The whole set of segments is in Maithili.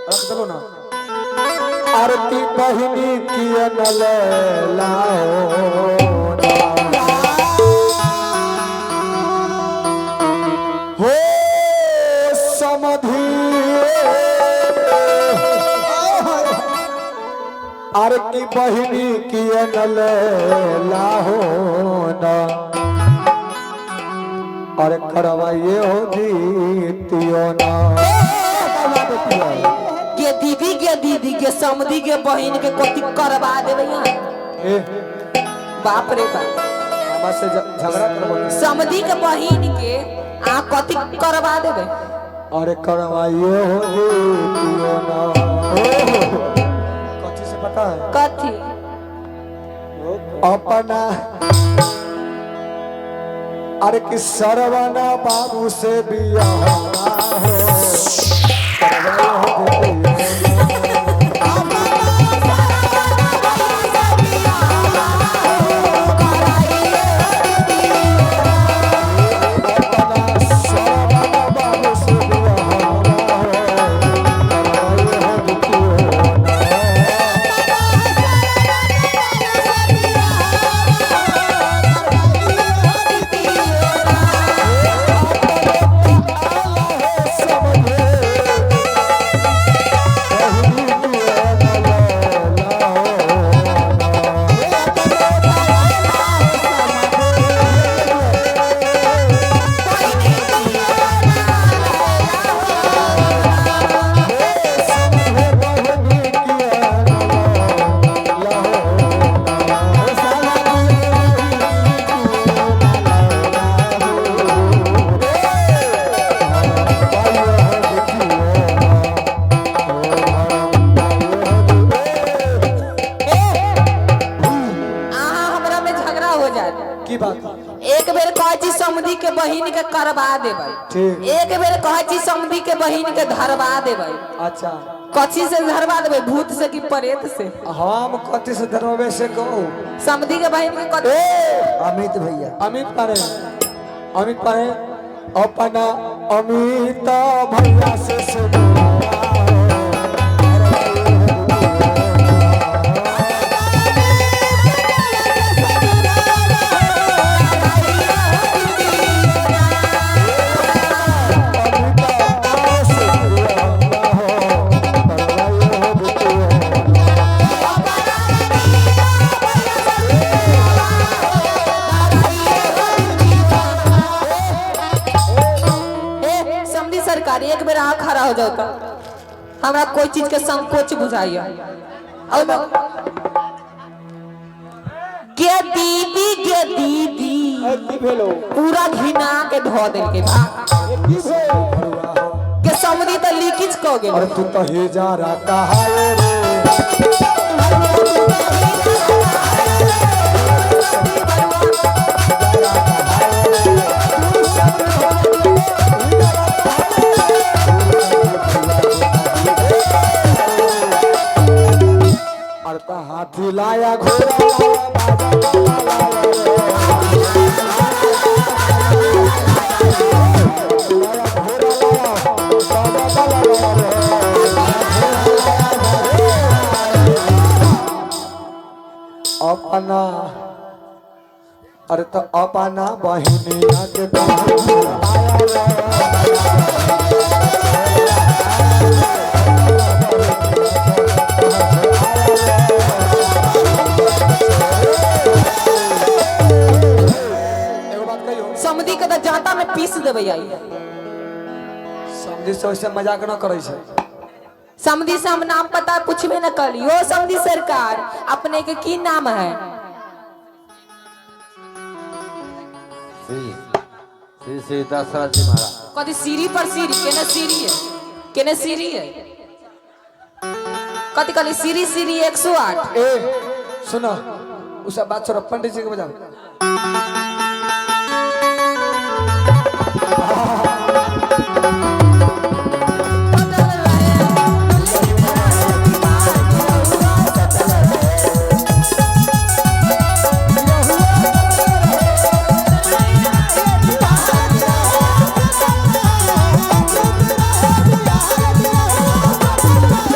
रख दलो ना। आरती बहिनी किया न ले लाओ ना। हो समधि आरती बहिनी किया न ले लाओ ना। अरे करवाइए हो जीतियो ना। के दीदी के दीदी के समधी के बहिन के कथी करवा देबै यहाँ। बाप रे बाप, हमार से झगड़ा करबो। समधी के बहिन के अहाँ कथी करवा देबै? अरे करवाइए हो जीतियो ना। कथी से पता है? कथी? अपना अरे कि सरवना बाबू से बियाह हो करवाइए हो अहाँ हमरा में झगड़ा हो जाए की बात? एक बेर कहै छी समधी के बहिन के करवा देबै, एक बेर कहै छी समधी के बहिन के धरवा देबै। अच्छा, कथी से धरवा देबै? भूत से कि प्रेत से? हम कथी से धरवाबे से कहू? समधी के बहिन के कथी? अमित भैया, अमित पारे, अमित पारे अपना अमित भैया से समधी सरकार एक बेर अहाँ खड़ा हो जाओ तो हमरा कोई चीज के संकोच बुझाइए। और के दीदी के दीदी पूरा घिना के धो देलके के समधी तो लीकेज क गेल। और तू तो हे जा रहा है रे। हाथी लाया घोड़ा अपना अरे तो अपना बहिनिया के समधी के तो जाता में पीस देबै आई। समधी से वैसे मजाक न करै छै। समधी से हम नाम पता पूछबे न करी। ओ समधी सरकार अपने के की नाम है? श्री श्री श्री दशरथ जी महाराज। कथी सीढ़ी पर सीढ़ी केने सीढ़ी है? केने सीढ़ी है? कथी कहली? सीढ़ी सीढ़ी 108। ए सुनो उस बात छोड़ो, पंडित जी के बजाओ। Bye.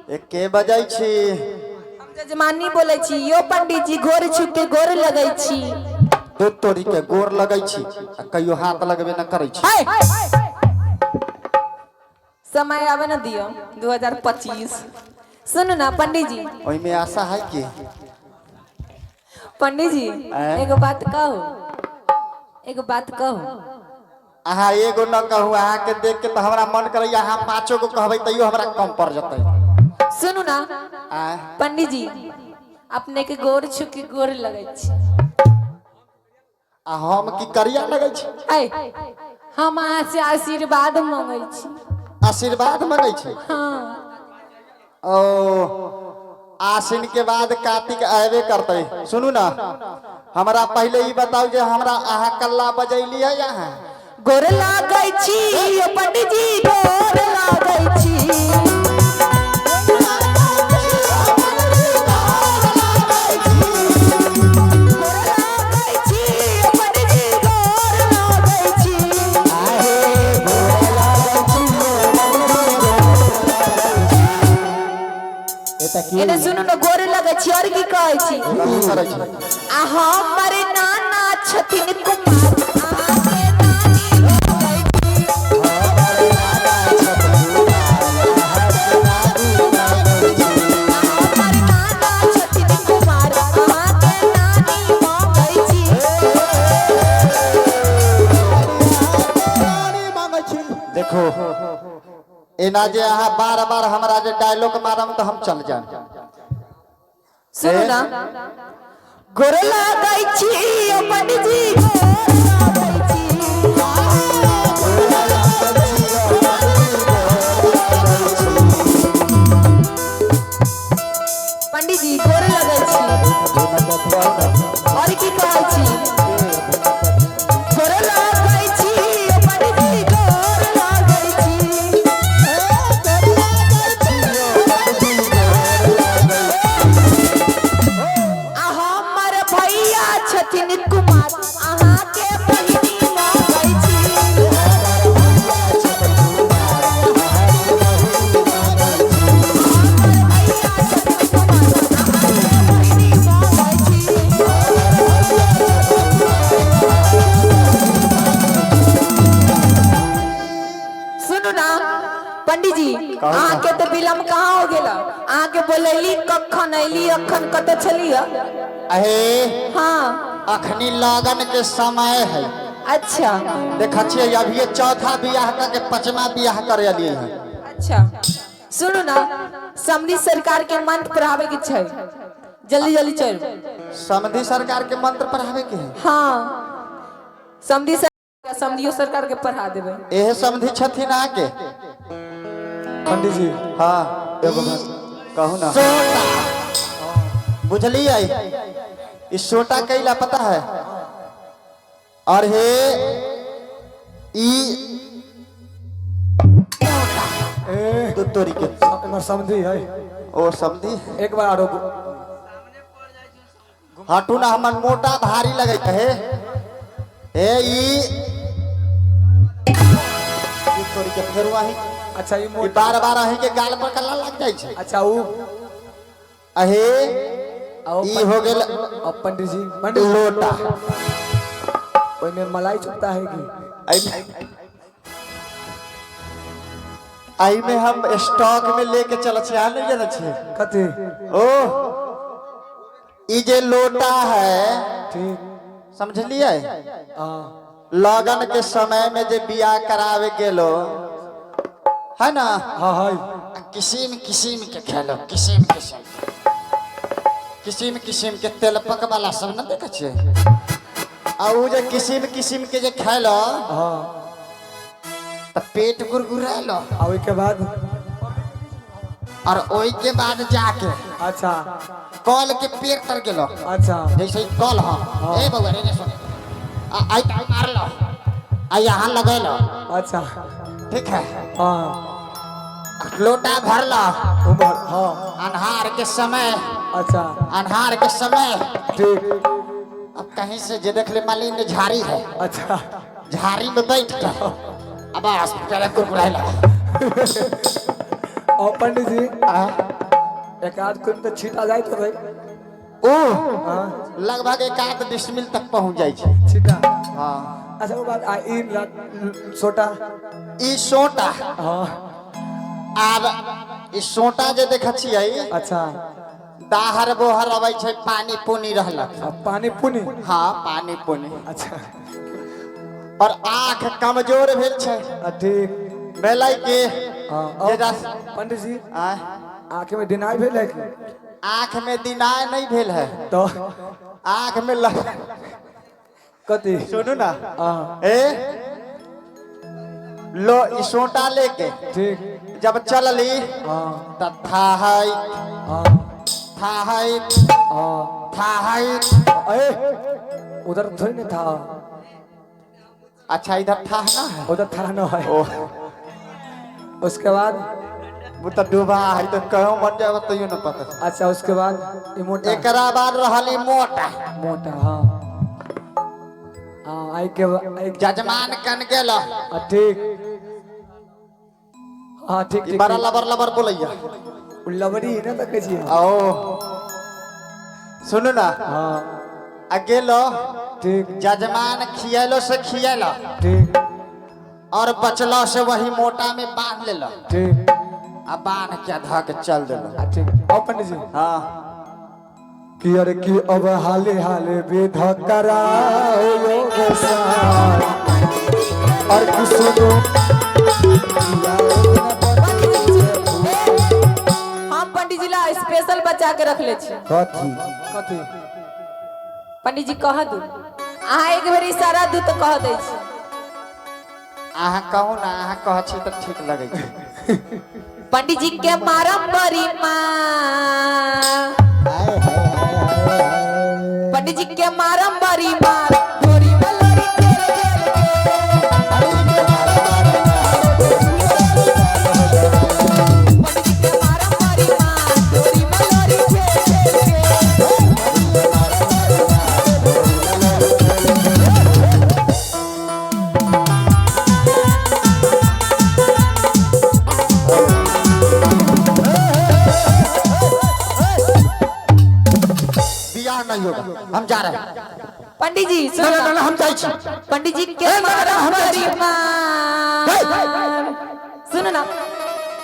के बजै छी? हम जजमानी बोलै छी यो पंडित जी, गोर छू के गोर लगै छी। दूध तोरी के गोर लगै छी आ कहियो हाथ लगबे न करै छी। है! समय आवे न दियो 2025। सुनू ना पंडित जी। ओहिमे आशा है कि पंडित जी। आँय? एगो बात कहू, एगो बात कहू। अहाँ एगो न कहू, अहाँ के देख के तो हमरा मन करैया अहाँ पांचो गो कहबै तैयो हमरा कम पड़ जेतै। सुनू ना। आँय? पंडित जी, अपने के गोर छू के गोर लगै छी। आ हम की करिया लगै छी? है, हम अहाँ से आशीर्वाद मांगै छी। आशीर्वाद मंगै छी? हाँ। ओ आश्विन के बाद कार्तिक आबे करतै। सुनू ना, हमरा पहिले ई बताउ जे हमरा अहाँ कल्ला बजैली है अहाँ? गोर लागै छी यो पंडित जी, गोर लागै छी। गोर लागै छी यो पंडित जी, गोर लागै छी। एने सुनू ने, गोर लगै छी और की कहै छी? कथी करै छी? आ हमर नाना छथिन कुमार, अहाँके नानी कहै छी। हमर नाना छथिन कुमार, अहाँके नानी मांगै छी। देखो, एना जे अहाँ बार बार हमरा जे डायलॉग मारम तऽ हम चल जायब। सुनू ना, गोर लागै छी ओ पंडित जी, गोर लागै छी। पंडित जी, गोर लगै छी और की कहै छी? गोर लागै छी ओ पंडित जी, गोर लागै छी। आ हमर भैया छथिन कुमार, अहाँके बहिनी मांगै छी। हमर भैया छथिन कुमार, अहाँके बहिनी मांगै छी। सुनू ना पंडित जी, अहाँके तऽ विलम्ब कहाँ हो गेल? अहाँके बोलैली कखन ऐली, अखन कतऽ छली? अहे। हाँ। अखनी लगन के समय है। अच्छा। देख छियै, अभिये चौथा बियाह के पांचवा बियाह करे अलियै है। अच्छा, सुनू ना, समधी सरकार के मंत्र पढ़ावे के छै, जल्दी जल्दी चलू। समधी सरकार के मंत्र पढ़ावे के है? हाँ, समधी सरकार, समधियो सरकार के पढ़ा देबै। एहे समधी छथिन अहाँके? पंडित जी। हाँ। एगो बात कहू ना। सोटा बुझलियै? ई सोटा कैला पता है? और हे ई ए। दू तोरी के। हमर समधी है। ओ समधी। एक बार आरो। हटू ना, हमर मोटा भारी लगैत है। हे ई दू तोरी के, फेर वही। अच्छा, ई ई मोटा। बार बार अहीं के गाल पर कल्ला लग जाइ छै। अच्छा, ऊ अहे। आओ। ई हो गेल। अब पंडित जी, पंडित जी। लोटा। ओहिमे मलाई छुपता है की? एहिमे हम स्टॉक में लेके चल छी, अहाँ नहीं जानै छियै। कथी? ओ ई जे लोटा है। ठीक। समझलियै? हाँ। लगन के समय में जे बियाह करावे गेलो है ना? हाँ, है। किसिम किसिम के खेलो, किसिम किसिम, किसिम किसिम के तेलपक वाला सब न देखै छियै? आ उ जे किसिम किसिम के जे खेलो तऽ पेट गुरगुरालो। आ ओहिके बाद? और ओहि के बाद जाके कल के पेड़ तर गेलो। जैसे ही कल ह ए बउआ रे, सुन, आ आई ताई मारलो आ यहाँ लगेलो। ठीक है? हाँ। लोटा भरलो। उमर, हाँ। अन्हार के समय। अन्हार के समय। अब कहीं से जे देख ले मालिन ने झाड़ी है। झाड़ी में बैठ कर अब बस पहले कुरकुराए लगा। और पंडित जी आ, एक आध कुन तो छीटा जाए तो भाई। ओ हाँ। लगभग एक आध डिसमिल तक पहुंच जाए छै। छीटा। हाँ। अच्छा, वो बात आ ई सोटा। ई सोटा। हाँ। आब ई सोटा जे देख छियै। अच्छा। दाहर बोहर अबै छै, पानी पुनी रहलक। आ, पानी पुनी। हाँ, पानी पुनी। अच्छा। और आँख कमजोर भेल छै। आ, ठीक। भेलै कि हाँ। जे और पंडित जी आँय? आँख में दिनाई भेल है की? आँख में दिनाय नहीं भेल है। तो आँख में ल कथी? सुनू ना। हाँ। ए लो, ई सोटा लेके ठीक। जब चलली हाँ। त था है हाँ। था है हाँ। था है। ए, उधर थोड़ी ना था। अच्छा, इधर था ना है। उधर था ना है। ओ। उसके बाद वो तो डूबा है तो कहो मर जाए तो न पता। अच्छा, उसके बाद ई मोटा। एकरा बाद रहली मोटा। मोटा, हाँ हाँ, आई के आई। जजमान कन गेल। हाँ, ठीक, हाँ, ठीक। ई ठीक। बड़ा लबर लबर बोलैया। उ लबरी है ना तो कहै छियै। आओ, सुनू ना। हाँ। आ गेलो। ठीक। जजमान खियलो से खियलो। ठीक। और बचलो से वही मोटा में बांध लेलो। ठीक। आ बांध के धऽ के चल देलो। हाँ, ठीक। और पंडित जी हाँ। कि अरे कि अब हाले हाले विध कराओ गोसाई और कि सुनो। पंडित जी, हम पंडित जी ला स्पेशल बचा के रख ले छी। कथी कथी? पंडित जी, कह दू, अहाँ एक बेर इशारा दू तऽ कह दै छी। अहाँ कहू ना, अहाँ कह छी तऽ ठीक लगै छै। पंडित जी के मारम बड़ी मार, पंडित जी के मारम बड़ी मार, ढोरी में लोरी खेल खेल के। पंडित जी के मारम बड़ी मार, ढोरी में लोरी खेल खेल के। बियाह नहीं होगा, हम जा रहे हैं। पंडित जी, ना सुनो। ना ना, हम जाइ छी। पंडित जी के मारम बड़ी मार, सुनो ना,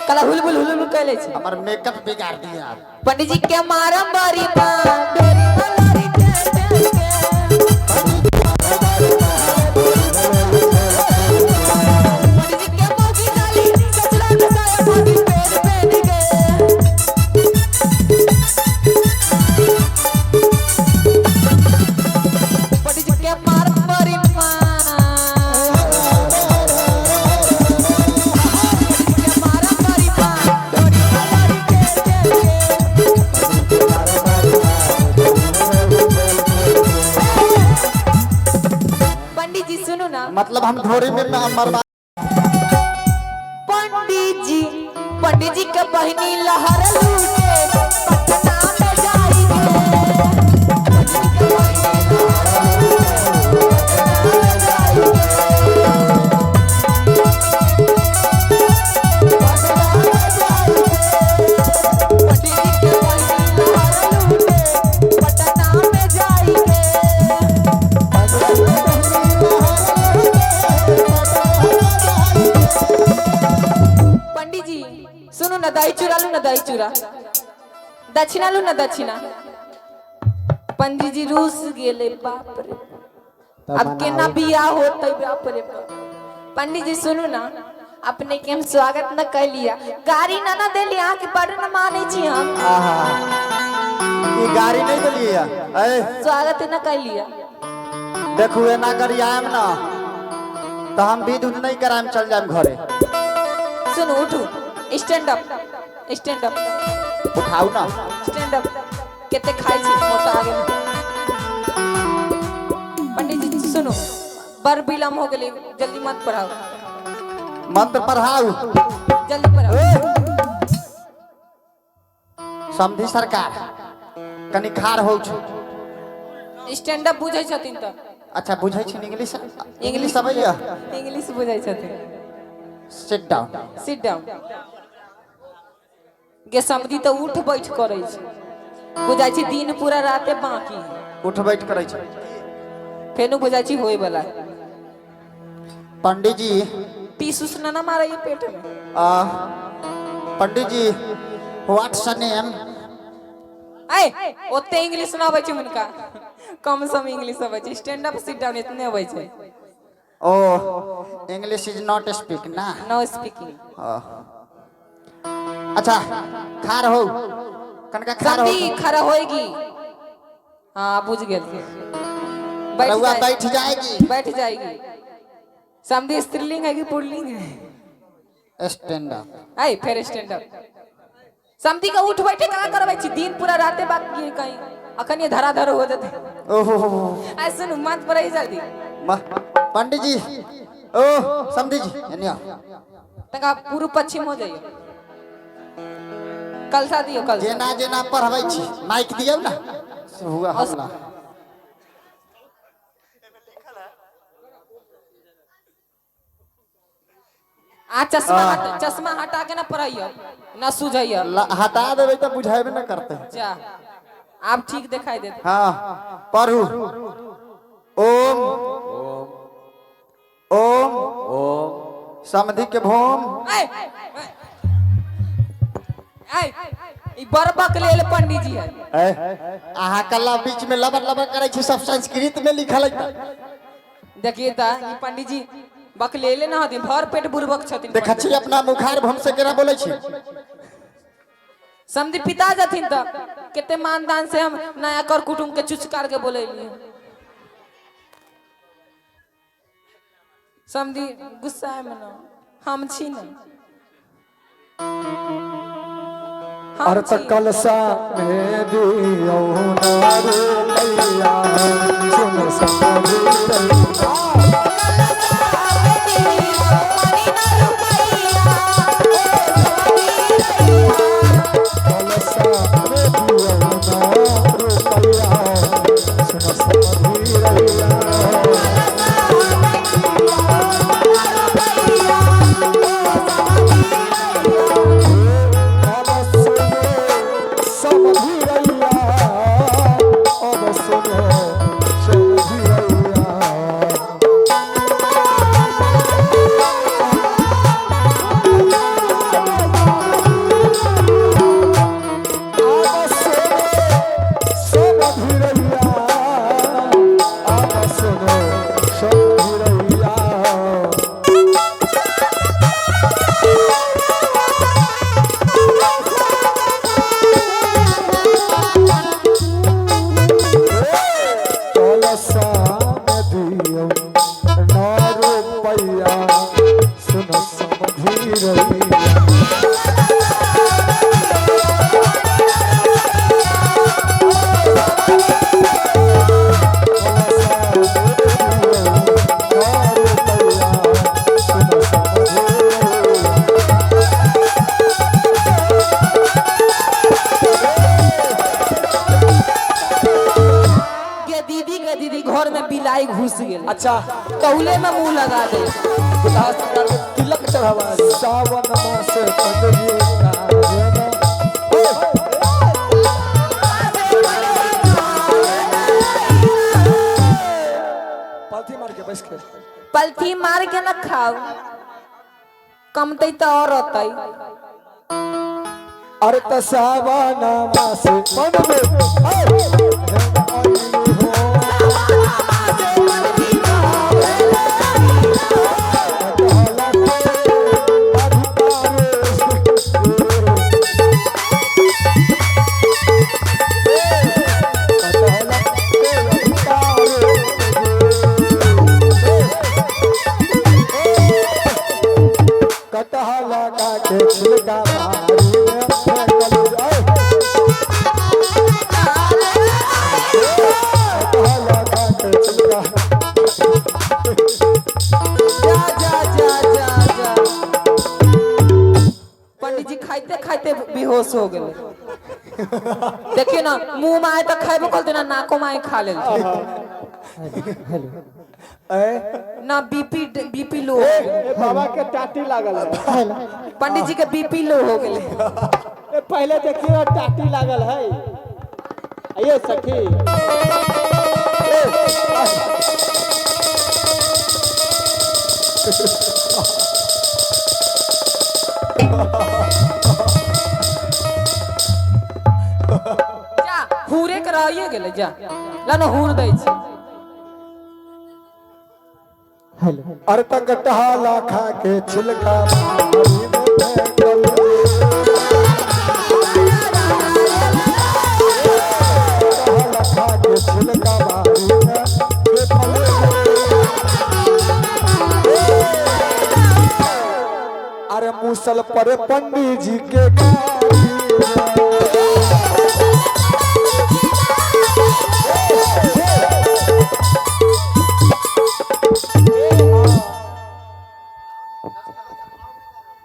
कला हुलबुल हुलबुल कैले छी। हमर मेकअप बिगाड़ दिया। पंडित जी के मारम बड़ी मार, ढोरी में लोरी खेल खेल के। पंडित जी के मौगी डाली कचरा घुसाया भाभी पेड़ पेड़ के। पंडित जी के मारम बड़ी मार, पंडित जी के मारम बड़ी मार, ढोरी में लोरी खेल खेल के। पंडित जी, सुनू ना। मतलब हम ढोरी में मरवा पंडित जी, पंडित जी के बहिनी लहर लूटे पटना में जाई के। पंडित जी के बहिनी लहर लूटे पटना में जाई के। पटना में जाई के। पंडित जी के बहिनी लहर लूटे पटना में जाई के। पंडित जी, सुनू ना, दही चूड़ा लू ना, दही चूड़ा, दक्षिणा लू ना, दक्षिणा। पंडित जी रूस गेले, बाप रे, अब केना बियाह होते, बाप रे बाप। पंडित जी, सुनू ना, अपने के हम स्वागत न कर लिया, गाड़ी ना ना देली, अहाँ के बड़ न मानै छी हम। आहा, ई गाड़ी नहीं देलियै ए। स्वागत न कर लिया। देखू, एना करी आयम ना तऽ हम विध उध नहीं करायम, चल जायम घरे। सुनू, उठू, स्टैंड अप, स्टैंड अप। उठाउ ना। Stand up. कते खाइ छी, मोटा गेल। पंडित जी, सुनू, बड़ विलम्ब हो गेलै, जल्दी मत पढ़ाओ। मंत्र पढ़ाउ। जल्दी पढ़ाओ। समझी सरकार, कनि खार हो छै। स्टैंड अप बुझै छथिन तऽ। अच्छा, बुझै छी इंग्लिश? इंग्लिश अबैया? इंग्लिश बुझै छथिन। Sit down. Sit down. गे समधी तऽ उठ बैठ करै छै, बुझाइ छै दिन पूरा राते बाकी है। उठ बैठ करै छै। फेनु बुझाइ छै होय वाला है। पंडित जी टीस उस ना ना मारे ये पेट में। आ पंडित जी व्हाट्स नेम? ऐ ओते इंग्लिश ना अबै छै हुनका, कम सम इंग्लिश अबै छै, स्टैंड अप सिट डाउन इतने अबै छै। ओ इंग्लिश is not speak ना? Know speaking. अच्छा खार हो कनका खार हो। समधी खड़ा होएगी। हाँ बुझ गेल थे। बैठ रउआ जाए- बैठ जाएगी। बैठ जाएगी। समधी स्त्रीलिंग है कि पुल्लिंग है? Stand up. ऐ फिर स्टैंड अप। समधी के उठ बैठे का करबै छी, दिन पूरा राते बाकी है, कहीं अखन ये धराधर हो जते। ओहो ऐ सुन मत पर ही जल्दी। पंडित जी ओ समधी जी एने आओ। तका पूर्व पश्चिम हो जाइए। कलसा दियो कलसा। जेना जेना पढ़बै छी माइक दियौ ना से हुआ हल्ला। आ चश्मा चश्मा हटा के ना पढ़ाइयो ना सुझाइयो। हटा देबै तऽ बुझाबे ना करते। जा आप ठीक दिखाई देते। हाँ पढ़ू। ओम ओम ओम ओम समधि के भोम। ऐ ऐ ई बरबक लेल पंडित जी है। अहाँ कल्ला बीच में लबर लबर करै छी, सब संस्कृत में लिखल है। देखिए ता ई पंडित जी बकलेले ना हथिन, भर पेट बुड़बक छथिन। देखै छी अपना मुखार भम से केना बोलै छी। समझी पिता जथिन त केते मानदान से हम नया कर कुटुम के चुचकार के बोलेली। समझी गुस्सा है मना हम छी ना। हम अर्थ छी। कलसा में दियो ना रुपैया सुन समझी रैया। कलसा में दियो ना रुपैया सुन समझी रैया। अब सुनो समझी रैया, अब सुनो समझी रैया। अब सुनो समझी रैया, अब सुनो समझी रैया। कलसा में दियो ना रुपैया सुन समझी रैया। कलसा में दियो ना रुपैया सुन समझी रैया। गे दीदी घर में बिलाई घुस गेल। अच्छा तौले में मुंह लगा दे। दुल्हा सरकार के तिलक चढ़ावा। सावन मास पंडरी का। पालथी मार के बैस के पलथी मार के न खाओ, कमतै तो और होतै। अरे त सावन मास पंडरी कटहला के छिलका बारी में फेंकल जाए। कटहला के छिलका जा जा जा जा जा पंडित जी खाइते खाइते बेहोश हो गेले। देखिए ना मुंह में आए तो खेबो करते ना, नाको में आए खा ले ना। बीपी बीपी लो हो गेलै। बाबा के टाटी लागल है। पंडित जी के बीपी लो हो गेले। ए पहले देखियो टाटी लागल है। आइए सखी। जा हुरे कराइए गेलै जा ला न हुर दै छी। हेलो। अरे तंग टहाला खा के छिलका बारी में फेंकल। टहाला खा के छिलका बारी में फेंकल। अरे मुसल पर पंडित जी के गाड़ी में।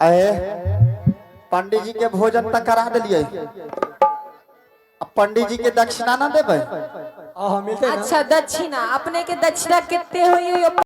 अरे पंडित जी के भोजन तक करा दिलिए, अब पंडित जी के दक्षिणा ना देबै? हाँ मिलते ना। अच्छा दक्षिणा, अपने के दक्षिणा कितने होई?